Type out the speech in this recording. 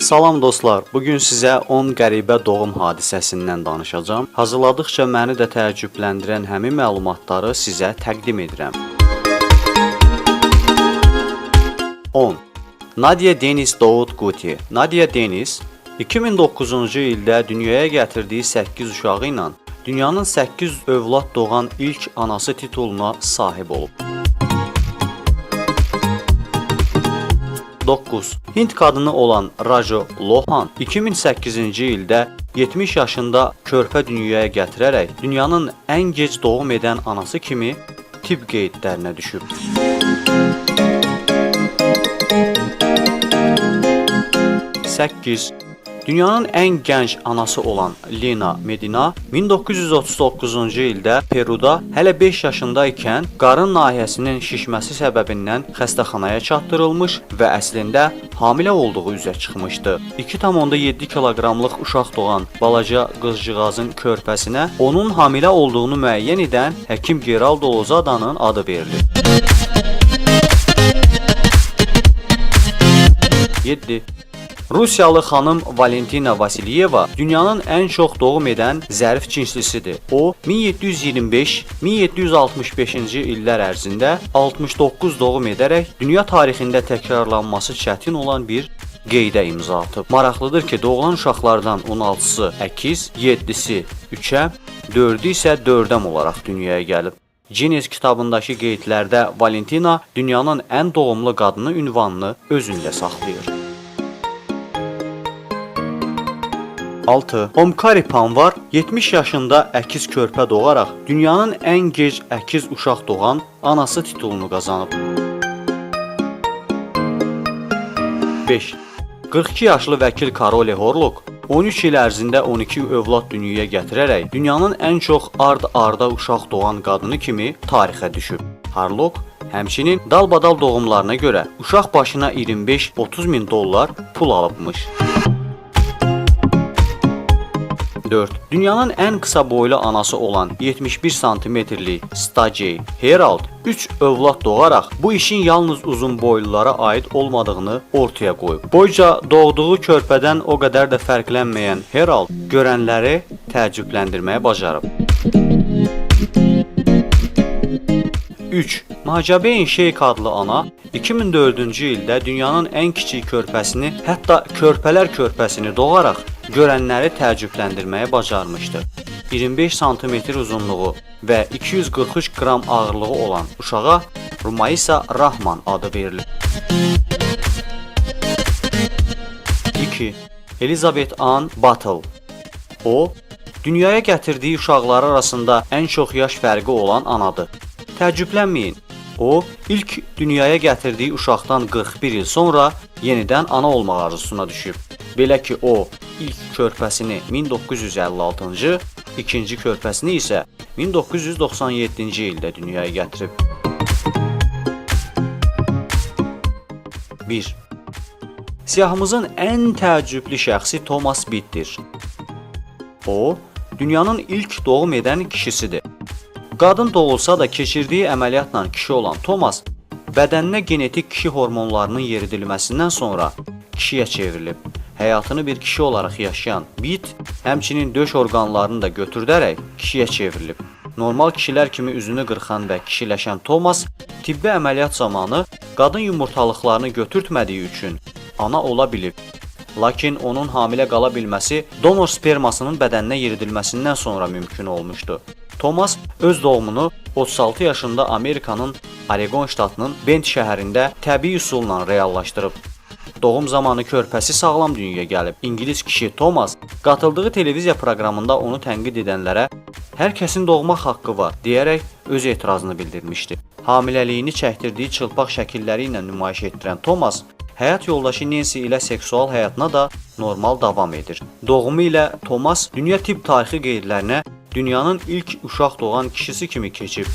Salam dostlar, bugün sizə 10 qəribə doğum hadisəsindən danışacağam. Hazırladıqca məni də təəccübləndirən həmin məlumatları sizə təqdim edirəm. 10. Nadia Denis Daoud Guti. Nadia Denis 2009-cu ildə dünyaya gətirdiyi 8 uşağı ilə dünyanın 8 övlad doğan ilk anası tituluna sahib olub. 9. Hind qadını olan Rajo Lohan 2008-ci ildə 70 yaşında körpə dünyaya gətirərək dünyanın ən gec doğum edən anası kimi tibb qeydlərinə düşüb. 8. Dünyanın ən gənc anası olan Lina Medina 1939-cu ildə Peruda hələ 5 yaşında ikən qarın nahiyəsinin şişməsi səbəbindən xəstəxanaya çatdırılmış və əslində hamilə olduğu üzə çıxmışdı. 2,7 kiloqramlıq uşaq doğan balaca qızcığazın körpəsinə onun hamilə olduğunu müəyyən edən həkim Geraldo Lozadanın adı verilir. 7. Rusiyalı xanım Valentina Vasilyeva dünyanın ən çox doğum edən zərif cinslisidir. O 1725-1765-ci illər ərzində 69 doğum edərək dünya tarixində təkrarlanması çətin olan bir qeydə imza atıb. Maraqlıdır ki, doğulan uşaqlardan 16-sı əkiz, 7-si üçəm, 4-ü isə dördəm olaraq dünyaya gəlib. Guinness kitabındakı qeydlərdə Valentina dünyanın ən doğumlu qadını ünvanını özündə saxlayır. 6. Omkari Panvar 70 yaşında əkiz körpə doğaraq dünyanın ən gec əkiz uşaq doğan anası titulunu qazanıb. 5. 42 yaşlı vəkil Karoli Horlok 13 il ərzində 12 övlad dünyaya gətirərək dünyanın ən çox ard-arda uşaq doğan qadını kimi tarixə düşüb. Harlok həmçinin dalbadal doğumlarına görə uşaq başına 25-30 min dollar pul alıbmış. 4. Dünyanın ən qısa boylu anası olan 71 santimetrlik Stacey Herald 3 övlad doğaraq bu işin yalnız uzun boylulara aid olmadığını ortaya qoyub. Boyca doğduğu körpədən o qədər də fərqlənməyən Herald görənləri təəccübləndirməyə bacarıb. 3. Macabeyn Şeyx adlı ana 2004-cü ildə dünyanın ən kiçik körpəsini, hətta körpələr körpəsini doğaraq görənləri təəccübləndirməyə bacarmışdı. 25 sm uzunluğu və 243 qram ağırlığı olan uşağa Rumaysa Rahman adı verilib. 2. Elizabeth Ann Battle. O, dünyaya gətirdiyi uşaqları arasında ən çox yaş fərqi olan anadır. Təəccüblənməyin. O, ilk dünyaya gətirdiyi uşaqdan 41 il sonra yenidən ana olmaq arzusuna düşüb. Belə ki, o, ilk körpəsini 1956-cı, ikinci körpəsini isə 1997-ci ildə dünyaya gətirib. 1. Siyahımızın ən təəccüblü şəxsi Thomas Bittdir. O, dünyanın ilk doğum edən kişisidir. Qadın doğulsa da keçirdiyi əməliyyatla kişi olan Thomas, bədəninə genetik kişi hormonlarının yeridilməsindən sonra kişiyə çevrilib. Həyatını bir kişi olaraq yaşayan Bitt, həmçinin döş orqanlarını da götürdərək kişiyə çevrilib. Normal kişilər kimi üzünü qırxan və kişiləşən Thomas, tibbi əməliyyat zamanı qadın yumurtalıqlarını götürtmədiyi üçün ana ola bilib. Lakin onun hamilə qala bilməsi donor spermasının bədəninə yeridilməsindən sonra mümkün olmuşdu. Thomas öz doğumunu 36 yaşında Amerikanın Oregon ştatının Bend şəhərində təbii üsulla reallaşdırıb. Doğum zamanı körpəsi sağlam dünyaya gəlib. İngilis kişi Thomas qatıldığı televiziya proqramında onu tənqid edənlərə hər kəsin doğmaq haqqı var deyərək öz etirazını bildirmişdi. Hamiləliyini çəkdirdiyi çılpaq şəkilləri ilə nümayiş etdirən Thomas həyat yoldaşı Nancy ilə seksual həyatına da normal davam edir. Doğumu ilə Thomas dünya tibb tarixi qeydlərinə dünyanın ilk uşaq doğan kişisi kimi keçib.